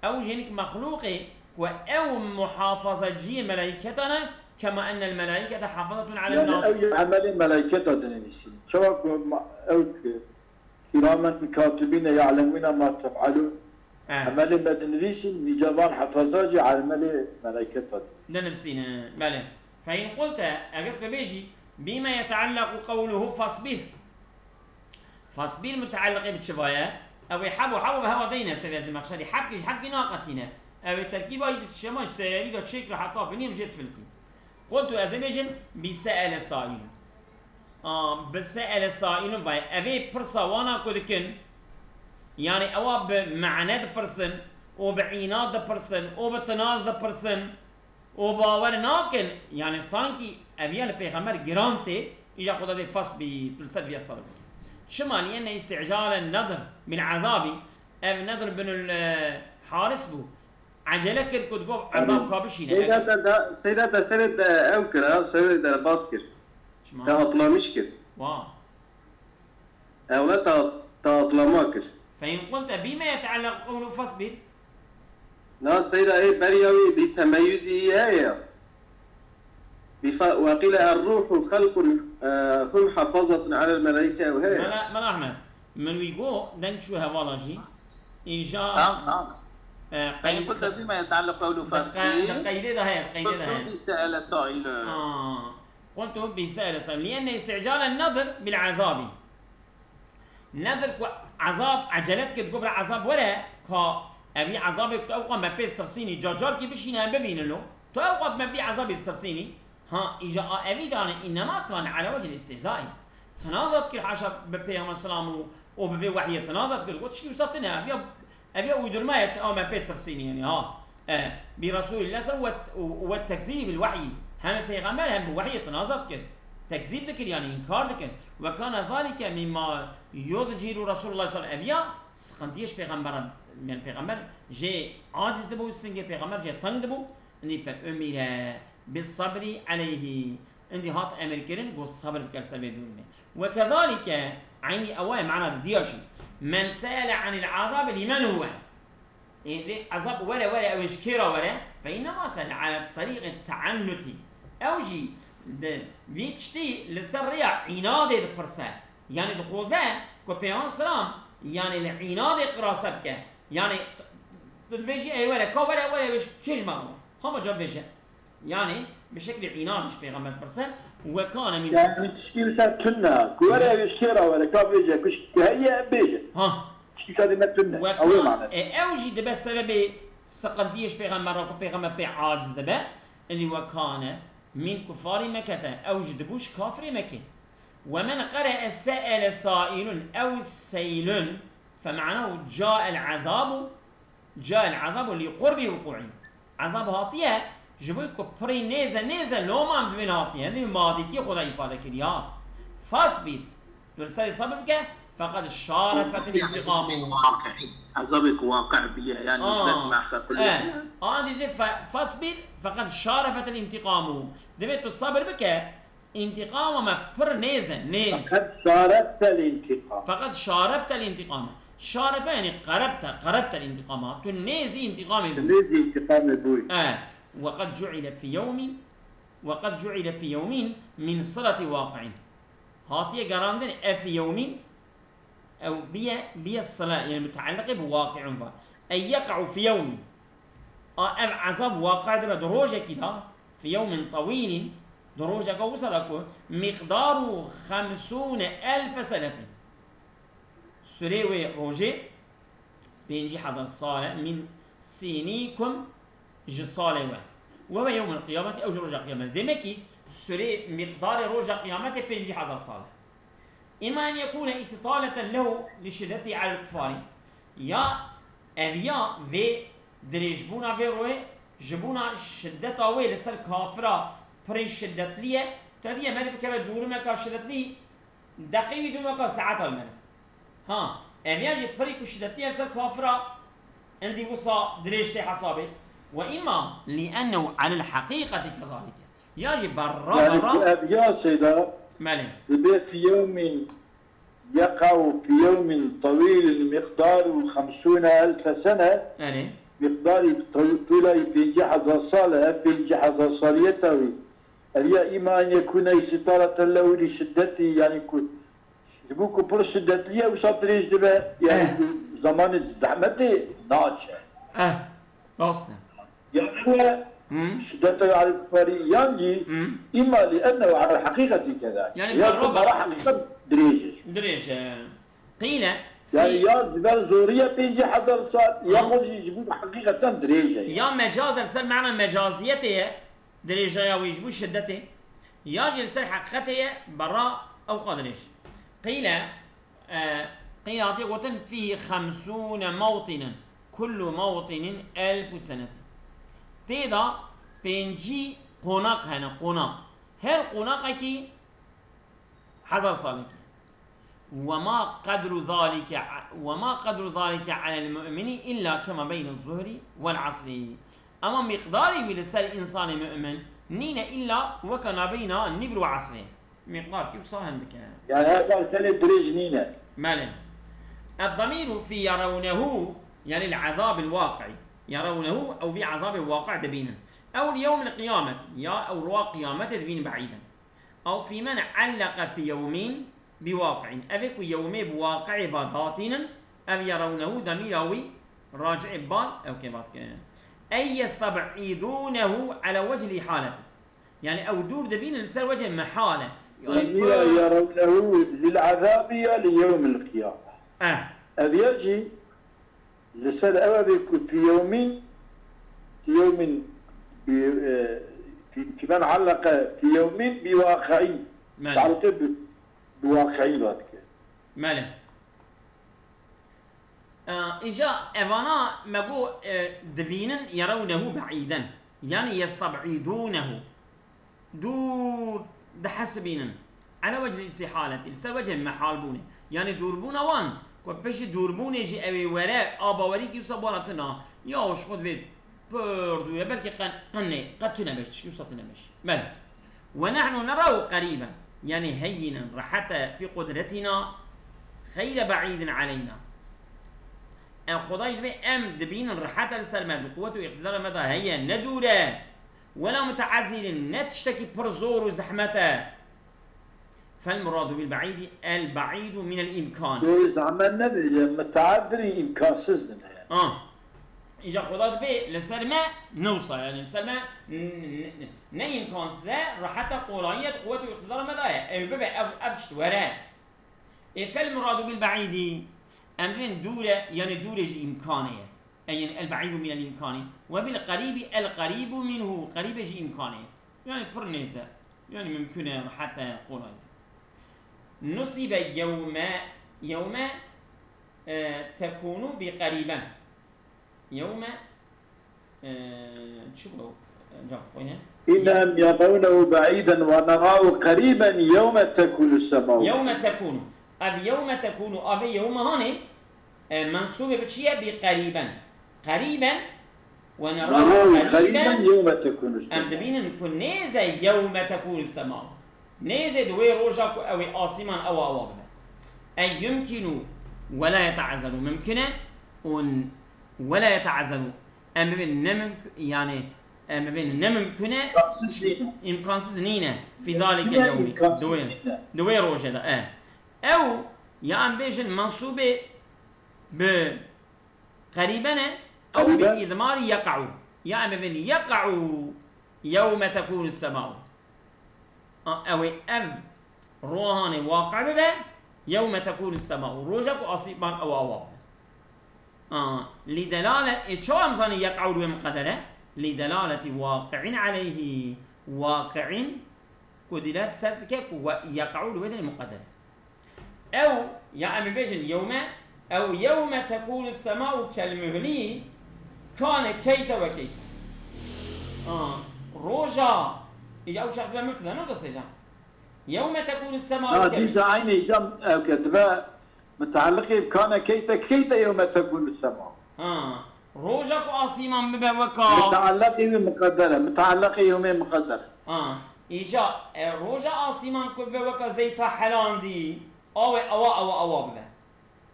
Ew jî hinek mexlûqê ku ew muhafazeciyê melayketa ne, kema ennel melaykete hafazatun alel Yani nas. Ew ya emelê meleyketa dinivîsîn. Çawa ku ma- ew ki kiramen katibîne ya'lemûne ma tef'elûn. Eh. Emelê me dinivîsîn, nîcavan hefaza jî emelê meleyketa dinivîsîn. Dinivîsîne, belê. Fe in qulte, eger tu bêjî, bîme yeteellequ qewluhu fasbir. Fasbir muteelliqê bi çiva ye? Ew ê heb û heb û bi hewa deyne Seyda Zemexşerî. Hebkî ji hebkî naqetîne. Ew ê terkîba yî bi şema ji seyerî de çêkir heta binî em jê filkîn. Qultu ez ê bêjim, bi se'ele saîlun. A, bi se'ele saîlun vay. Ev ê pirsa wana ku dikin. Yani ewa bi mane dipirsin, û bi înad dipirsin, û bi tinaz dipirsin. û bawer nakin, yani sankî ev ya li pêxember giran tê, îja Xuda dê fas bî, tu li ser viya sabir bikî. Çima? Lienne îstîcalen Nedr bil ezabî, ev Nedr bin al, e, Haris bû. Ecele kir ku digot ezab ka bişîne. Seyda te da, Seyda te serê de ew kir, ha, serê derbas kir. Te atlamiş kir. Wa. Ewle te, te atlama kir. Fe in qulte bîme yeteelleq qewlu fasbir. Na seyda ê beriya wî bi temeyuzî heye ya. Bi fa-, ve qîle er-ruhu xelqun, e, hum hafazatun alel melaike ew heye. Mela, Mela Ahmed, min wî got, deng çû hevala jî. Îja, Tamam, tamam. E, Fe in qulte bîme yeteelleq qewlu fasbir. Qeydê de heye, qeydê de heye. Bi se'ele saîlun. Aa. Qultu bi se'ele saîl. Lienne îstîcalen Nedr bil ezabî. Nedr ku ezab ecele dikir, digot bira ezab were, ka evî ezabê ku tu ewqa me pê ditirsînî, ca carkî bişîne em bibînin lo. Tu ewqa me vî ezabî ditirsînî. Ha, îja a evî dane, înnema kane ala wecil îstîzaî. Tinaza dikir haşa bi Peyxember selam û, û bi vê wehyê tinaza dikir. Got, tişkî wisa tune, ev ya Ev ya uydurma ye, ama pê tirsînî yani ha. E, bi Resulillah sallallahu aleyhi ve sellem ve, ve tekzîb bil vahyi. Hem peygamber hem bi vahyê tinaza dikir. Tekzîb dikir yani inkar dikir. Ve kana zalike mimma yudciru Resulullah sallallahu aleyhi ve sellem. Ev ya sıkıntı yeş peygamberan, yani peygamber jê aciz dibu, singê peygamber jê teng dibu. Nî fe umire bis sabri aleyhi. Îndî hat emir kirin, got sabir bike li ser vê durumê. Ve kezalike, eynî ewa ye mana didiya jî. Men se'ele anil azabi limen huve. Ê vê ezab were were, ew ê ji kê re were? Fe innema se'ele ala terîqi teannuti. Ew jî di vî tiştî li ser rêya înadê dipirse. Yanî dixwaze ku Peyxember selam, yanî li înadê qirase bike. Yanî tu dibêjî ey were, ka were, were, ew ê ji kê ji me re? Hema ca bêje. Yani bi şeklî înad ji pêxember pirse, we kane min. Yani tişkî li ser tune, ku were ew ji kê re were, ka bêje, ku ji ku heye em bêjin. Ha. Tişkî li ser me tune. We kane. Ew ê mane. E, ew jî dibe sebebê sıkıntiyê ji pêxember re, ku pêxember pê aciz dibe. Elî we kane min kufarî Mekete, ew jî dibû ji kafirê Mekê. Ve men qere'e se'ele sailun ew seylun, fe ma'nahu ca'el azabu, Ca el azabu li qurbi vuku'i. Azab hatiye, ji bo ku pirî nêze, nêze loman bi min hatiye. Hindî madîkî Xuda îfade kiriya. Fasbir. Tu li serê sabir bike, feqed şarefetil intiqamu. Azabê ku waqi biye, yani müjdet mahsa kulli. A dî de fe-, fasbir, feqed şarefetil intiqamu. Divê tu sabir bike, Întiqama me pir nêz e, nêz. Feqet şareftel întiqam. Feqet şareftel întiqama. Şarefe yani qerebte, qerebtel întiqama. Tu nêzî întiqamê bû. Nêzî întiqamê bû. E. Ve qed cu'ile fi yewmin, ve qed cu'ile fi yewmin min sileti waqi'in. Hatiye gerandin e fi yewmin, Ew biye, biye sile, yani mütealliqê bi waqi'un va. Ey yeqa'u fi yewmin. A ev ezab waqi dibe di rojekî de, fi yewmin tawîlin, di rojeka wisa de ku miqdaru xemsûne elfe senetin. Sürê wê rojê Pêncî hezar sal e, min sînîkum, ji salê we. We ve yewmil qiyameti, ew ji roja qiyametê. Demek ki, sürê, miqdarê roja qiyametê pêncî hezar sal e. Îma en yekûne îstitaleten lehu li şiddetî alel kuffarî. Ya ev ya vê dirêjbûna vê royê ji bona şiddeta wê li ser kafira pirî şiddetli ye, te diye merî bikeve dûrimeka şiddetlî, deqî wî dûrimeka saeta li merî. Ha, ev ya jî pirî ku şiddetli ye li ser kafira, endî wisa dirêj tê hesabê. Ve îma li ennehu alel heqîqetî kezalike. Ya jî berra Yani berra. Ku ev ya seyda Belê. Dibe fi yewmin yeqa'u fi yewmin tawîlin miqdaru xemsûne elfe sene. Belê. Miqdarî taw-, tûlayî pêncî hezar sal e, ev pêncî hezar saliyeta wî. Ev ya îma en yekûne îstitaleten lehu li şiddetî, yani ku ji bo ku pir şiddetli ye, wisa dirêj dibe, yani Eh. ku zamanê zehmetê naçe. Eh, rast e. Yani we Hmm. şiddete alel kuffarî yan jî Hmm. îma li ennehu alel heqîqetî kezalike. Yani Ya berra işte bara heqîqet dirêj e. Dirêj e. Qîle Yani fî ya ji ber zoriye pêncî hezar sal, ya Hmm. xwe jî ji bo heqîqeten dirêj e. Ya mecaz e, li ser mena mecaziyetê ye, dirêjaya wê ji bo şiddetê, ya jî li ser heqîqetê ye, berra ew qas dirêj. Qîle, e, qîle hatiye gotin, fî xemsûne mewtînin, kullu mewtînin elfu senetin. Tê de pêncî qonak hene, qonak. Her qonaqekî hezar salekî. Wema qedru zalike, wema qedru zalike alel mu'mini illa kema beyne zuhri vel asri. Ama miqdarî wî li ser însanê mu'min nîne illa weka nabeyna nîvir û esrê. Miqdar kî wisa hindik e. Yani her serê dirêj nîne. Belê. Ed-damîru fî yerawnehu, yani li ezabil waqi. Yerawnehu, ew vî ezabê waqi dibînin. Ew li yewmil qiyamet, ya ew roja qiyametê dibînin be'îd in. Ew fî men elleqe fî yewmîn bi waqi'in. Ev ê ku yewmê bi waqi'ê ve dihatînin, ev yerawnehu demîra wî raci'ê bal ew kê ve dike. Ey yesteb'îdûnehu ala wecihil îhaleti. Yani ew dûr dibînin li ser wecihê mihale. Yani Demîra pir yerawnehu lil ezabî ya li yewmil qiyame. Eh. Ev ya jî Li ser ew e ku fi yewmîn, fi yewmîn bi, e, fi, fi men alleke fi yewmîn bi waqi'în. Belê. Tealluqê bi, bi waqi'î ve dike. Belê. E, îja evana me got, e, dibînin yerawnehu be'îden. Yani yesteb'îdûnehu. Dûr dihesibînin. Ala wecihil îstîhaleti, li ser wecihê mehalbûnê. Yanî dûrbûna wan, ku piştî dûrbûnê jî ew ê were, a bawerî kî wisa bi wan re tune, ya ji xwe divê pir dûr e, belkî qe-, qenê, qe tune be, tişkî wisa tune be jî. Belê. Ve nehnu nerahu qerîben, yanî heyyînen, rehet e, fî qudretîna, xeyre be'îdin aleyna. Ev Xwedayê divê em dibînin, rehet e li ser me, di quwet û îqtidara me de heye, ne dûr e. Wela muteezîrin, ne tiştekî pir zor û zehmet e. Fel muradu bil be'îdî el be'îdu minel îmkan. Zor û zehmet ne, muteezîrin îmkansizin. Ah. Îja Xweda dibê li ser me ne wisa, yani li ser me n-, n-, n-, ne îmkansiz e, rehet e, kolayî ye, di quwet û îqtidara me de ye. Ew bibe, ev, ev tişt were. Ê fel muradu bil be'îdî, em bên dûr e, yani dûr e ji îmkanê ye. Ey, yani el be'îdu minel îmkanî. Ve bil qerîbî, el qerîbu minhu, qerîb e ji îmkanê. Yani pir nêz e. Yani mümkün e, rehet e, kolay e. Nusîbe yewme, yewme, e, tekûnu bi qerîben. Yewme, e, çi bû? Cevap xwe ne? Înnehum yerawnehu be'îden ve nerahu qerîben yewme tekûnu semau. Yewme tekûnu. Ev yewme tekûnu, ev yewme hanê, e, mensûbê bi çi ye? Bi qerîben. Qerîben, ve nerahu Nerahu qerîben qerîben yewme tekûnu semau. Em dibînin ku nêz e yewme tekûnu semau. Nêz e di wê roja ku ew ê asîman ewa ewa bibe. Ey yumkinu ve la yete'ezeru. Mimkun e û n-, ve la yete'ezeru. Em bibin ne mimk-, yani, em bibin ne mimkun e, İmkansız değil. İmkansız nîne. Fi zalike Mümkün e, yewmî. İmkansız Di wê, değil. Di wê rojê de, e. Ew, ya em bêjin mensûbê bi qerîben e, ew bi Qerîben. Îdmarî yeqa'u. Ya em bibin yeqa'u yewme tekûnu sema'u. A, ew ê ev rohanê waqe bibe, yewme tekûnu sema'u. Roja ku asîman ew awa bibe. A, lî delale, ê çawa em zanî yeq'û li wê muqedder e? Lî delaleti waqi'in aleyhî. Waqi'in ku dîlet ser dike ku we-, yeq'û li wê derê muqedder e. Ew, ya em ê bêjin yewme, ew yewme tekûnu sema'u kel muhlî kane keyte we keyte. A, roja, îca ew çax dibe mubteda, ne wisa seyda. Yewme tekûnu sema'u Na, kel dîsa eynê îca ew ke dibe mutaliqê bi kane keyte, keyte yewme tekûnu sema'u. Ha, roja ku asîman bibe weka Mutaliqê wî muqedder e. Mutaliqê yewmê muqedder e. Ha, îca, e, roja asîman ku bibe weka zeyta helandî, awê awa, awa, awa bibe.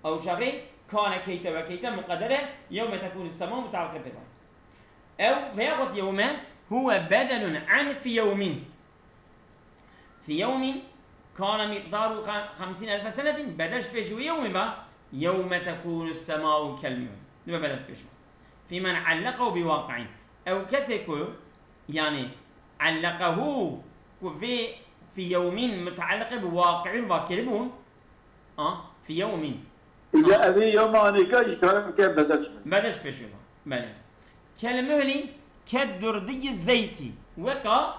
Ew çaxê kane keyte we keyte muqedder e, yewme tekûnu sema mutaliqê pê be. Ew veya got yewme huwe bedelun an fi yewmin. Fi yewmin kane miqdaru xemsîn elfe senetin, bedeş pêşî wê yewmê be, yewme tekûnu sema'u kel muhl. Dibe bedeş pêşî. Fi men alleqehu bi waqi'in. Ew kesê ku, yani, alleqehu, ku vê fi yewmin mutaliqê bi waqi'in va kiribûn, a, fi yewmin. Îca evê yewma anêka jî kare bike bedeş be. Bedeş pêşî be. Belê. Kel muhlî, ked durdî zeytî. Weka,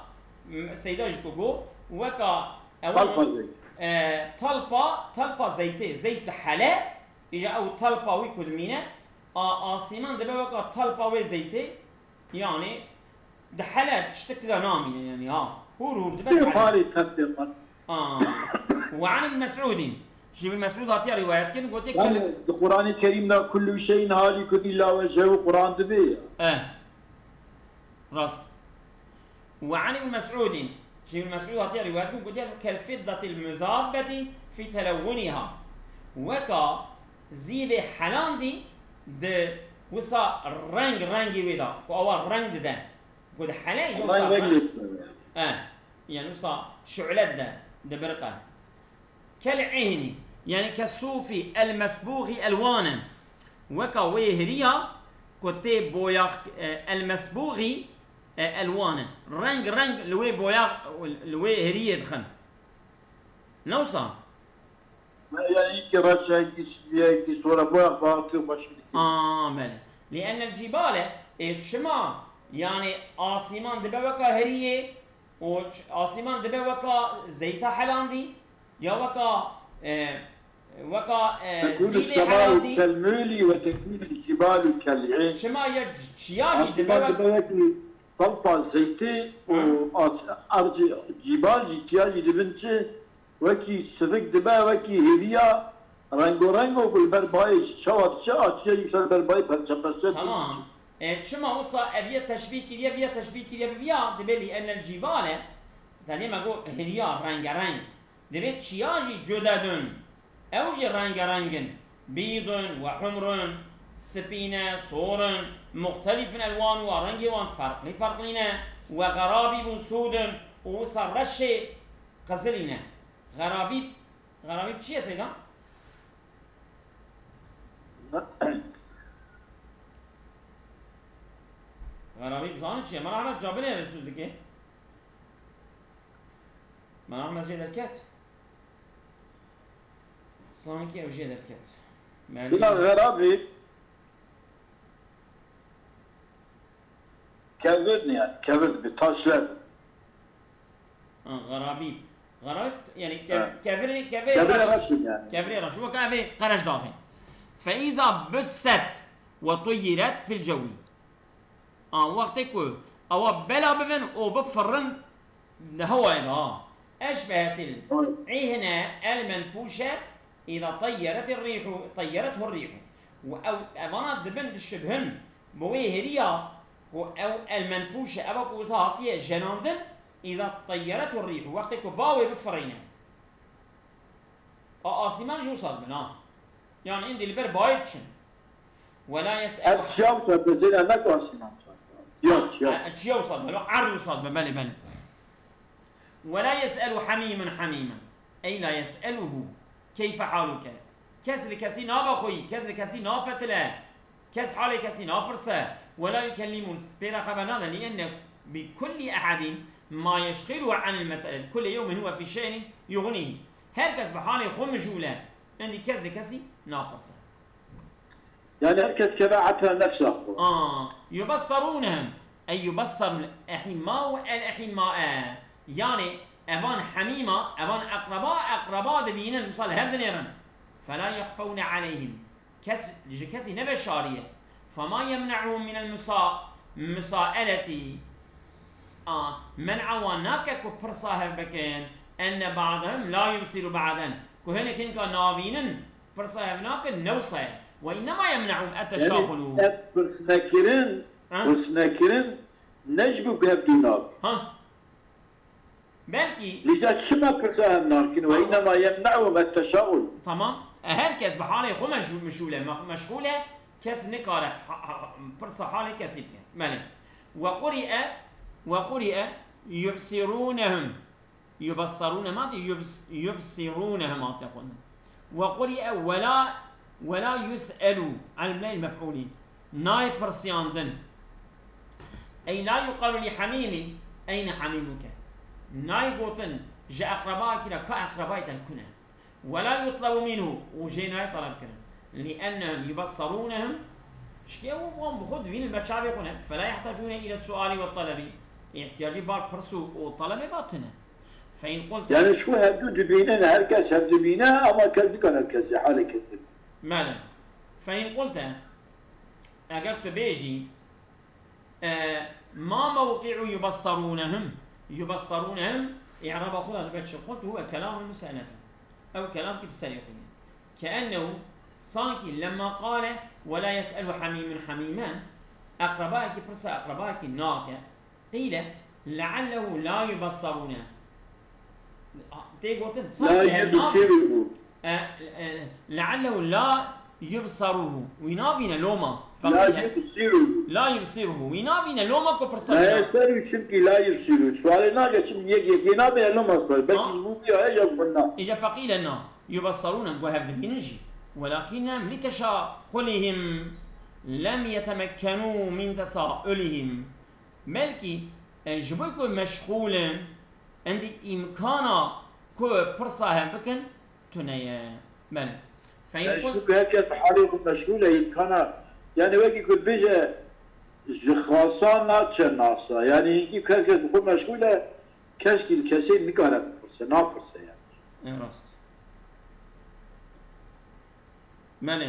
m, Seyda jî ku got, weka ewan Talpa zeyt. E, talpa, talpa zeytê, zeyt dihele, îja ew talpa wî ku dimîne, a, asîman dibe weka talpa wê zeytê, yani dihele tiştik tida namîne, yani ha, hûr hûr dibe Pê dihele. Parê teftê xwe. Aa. Ve an Ibn Mes'udin. Ji Ibn Mes'ud hatiye rivayet kirin, gotiye Yani, kel- di Qur'anê Kerîm de kullu şeyin halikun illa wecehu Qur'an dibê ya. Eh. Rast. Ve an Ibn Mes'udin. Ji Ibn Mes'ud hatiye rivayet kirin, gotiye kel fiddatil muzabbeti fi telewwuniha. Weka zîvê helandî di wisa reng rengî wê de, ku awa reng dide. Ku dihele, îja Reng wisa reng reng. Dide. Eh. Yani wisa şu'le dide, dibiriqe. Kel ihni, yani ke sufî el mesbûxî elwanen. Weka wê hiriya ku tê boyax, e, el mesbûxî, e, elwanen. Reng reng li wê boyax, li wê hiriyê dixin. Ne wisa? Yani ki reş, ki sibî, ki sor e, boyax, boyax tê xweş dike. Aa, belê. Li ennel cîbale, ê çima, yani asîman dibe weka hiriyê, û ç-, asîman dibe weka zeyta helandî, ya weka, e, weka, e, Tekûnü zîvê semau helandî. Kel muhlî ve tekûnü cibalu kel ihn. Çima ya ç-, çiya jî dibe Asîman wek- dibe wekî talpa zeytê û Ha. Ard-, erdî cîbal jî çiya jî dibin çi? Wekî sivik dibe, wekî hêviya rengorengo ku li ber bayê jî çawa diçe, a çiya jî ser ber bayê perçe perçe Tamam. E, çima wisa ev yê teşbîh kiriye, vî yê teşbîh kiriye bi vî ya, dibê li ennel cîbale, tenê me got hiriya rengereng. Dibê çiya jî cudedun. Ew jî rengereng in. Bîdun ve humrun, spî ne, sor in, muxtelîfin elwanuha, rengê wan ferqlî ferqlî ne, ve xerabîbun sûdun û wisa reşê qizilî ne. Xerabîb, xerabîb çi ye Seyda? Xerabîb zanin çi ye? Mela Ehmed ca binêre sûd dike. Mela Ehmed jê derket. Sanki ew jê derket. Bila xerabî kevir ne yani, kevir bir taşlar. Ha, xerabî. Xerabî, yani kev-, Ha. Kevirê, kevirê Kevirê reş. Reş yani. Kevirê reş. Weke evê qereş daxê. Fe îza busset ve tuyyiret fil cewî. A, wextê ku ewa bela bibin û bifirin di hewayê de, ha. Eşbehetil ihne el menfûşe îza teyyeretir rîhu, teyyerethur rîhu. Û ew, evana dibin dişibhin bi wê hêriya ku ew el menfûşe, eva ku wisa hatiye jenandin, îza teyyerethur rîhu, wextê ku ba wê bifirîne. A asîman jî wisa dibin, ha. Yani êndî li ber bayê diçin. Wela yes'elu Ev çiya wisa dibin, zêde ne ku asîman wisa dibin. Çiya, çiya. Ha, çiya wisa dibin, erd wisa dibin, belê, belê. Wela yes'elu hamîmun hamîman. Ey la yes'eluhu keyfe haluke. Kes li kesî nabe xweyî, kes li kesî napetile. Kes halê kesî napirse, wela yukellimun, pê re xeber nade, li enne bi kullî ehedin ma yeşxiluhu anil mes'eleti, kulle yewmin huve fî şe'nin yuxnîhi. Her kes bi halê xwe mijûl e, êndî kes li kesî napirse. Yani herkes kebe ata nefsa xwe. Aa, yubessarûnehum. Ey yubessarul ehimma ve el ehimmae. Yani evan hemîma, evan eqreba, eqreba dibînin, misal hev dinêrin. Fela yexfewne aleyhim. Kes, ji kesî nebe şariye. Fema yemne'uhum minel musa-, musaeleti. A, men'a wan nake ku pirsa hev bikin. Enne ba'dahum la yubsiru ba'den. Ku hinek hinka navînin, pirsa hev nakin, ne wisa ye. Ve innema yemne'uhum etteşaxulu. Yani ev pirsnekirin, Ha? Pirsnekirin ne ji bo ku hev dû nabin. Ha? Belkî Lîca çima pirsa hev nakin? Ve innema yemne'uhum etteşaxul. Tamam. E, her kes bi halê xwe meşgû-, meşgûl e, mex-, meşgûl e, kes nikare ha- ha- pirsa halê kesî bike. Belê. Ve quri'e, ve quri'e yubsirûnehum. Yubessarûne ma tê, yubs-, yubsirûnehum hate xwendin. Ve quri'e ve la, ve la yus'elu. Elm leyl mef'ûlî. Nayê pirsiyandin. Ey la yuqalu li hamîmî, eyne hamîmuke. Nayê gotin ji eqrebayekî re ka eqrebayê te li ku ne. Ve la yutlebu minhu, û jê nayê teleb kirin. Li ennehum yubessarûnehum, çikê ew wan bi xwe divînin ber çavê xwe ne. Fela yehtacûne île sualî ve telebî. Îhtiyacî bar pirs û, û telebê ba tine. Fe in qulte. Yani şu hevdu dibînin, herkes hev dibîne ama kes dikane kesê halê kesê. Belê. Fe in qulte, eger tu bêjî, e, ma mewqi'u yubessarûnehum, yubessarûnehum, i'raba xwe de dibe çi? Qultu huve kelamul musennefe. Ew kelamkî bi serê xwe ye. Keennehu, sankî lemma qale ve la yes'elu hamîmun hamîmen, eqrebayekî pirsa eqrebayekî nake. Qîle, leallehu la yubessarûne. Tê gotin, La sankî hev nabe. yubsiruhu. E, e, leallehu la yubsaruhu. Wî nabîne loma. La Feqîle, yubsiruhu. la yubsiruhu. Wî nabîne loma ku pirsa La wî na- yubsiruhu çünkü la yubsiruhu. Sualê nake çim yek yekê nabe ya loma sual. Belki Ha? ji bo vî ya ya xwenda. Îca feqîle na. Yubessarûne, ku hev dibînin jî. Welakinnehum li teşaxulihim lem yetemekkenû min tesaulihim. Belkî, e, ji bo ku meşxûl in, endî îmkana ku pirsa hev bikin, tune ye. Belê. Fe in Yani qul- şu herkes bi halê xwe meşgûl e, îmkana. Yani wekî ku bêje ji xasa naçe nasa. Yani hinkî herkes bi xwe meşgûl e, kes kî li kesê nikare bipirse, napirse yani. E, rast. Belê.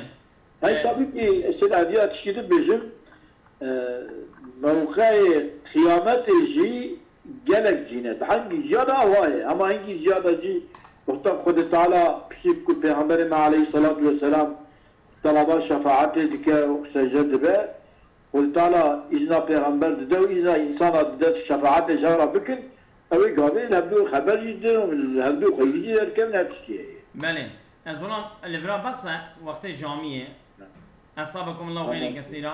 Hey, E, tabii ki, ez ê eviya tiştî bêjim, e, mewqeyê xiyametê jî gelek cîn e. Di hingî jiya de awa ye. Ama hingî jiya de jî wexta Xwedê Teala piştî ku Pêxemberê me aleyhissalatu vesselam talaba şefaetê dike û secde dibe, Xwedê Teala îzna Pêxember dide û îzna însana dide şefaetê jara bikin, ew ê gavê li hevdû xeber jî didin û li hevdû xweyî jî derkevin, her tiştî heye. Belê. Ez ona li vira bes e, wextê camiyê. Esabekumullahu xeyrên kesîra.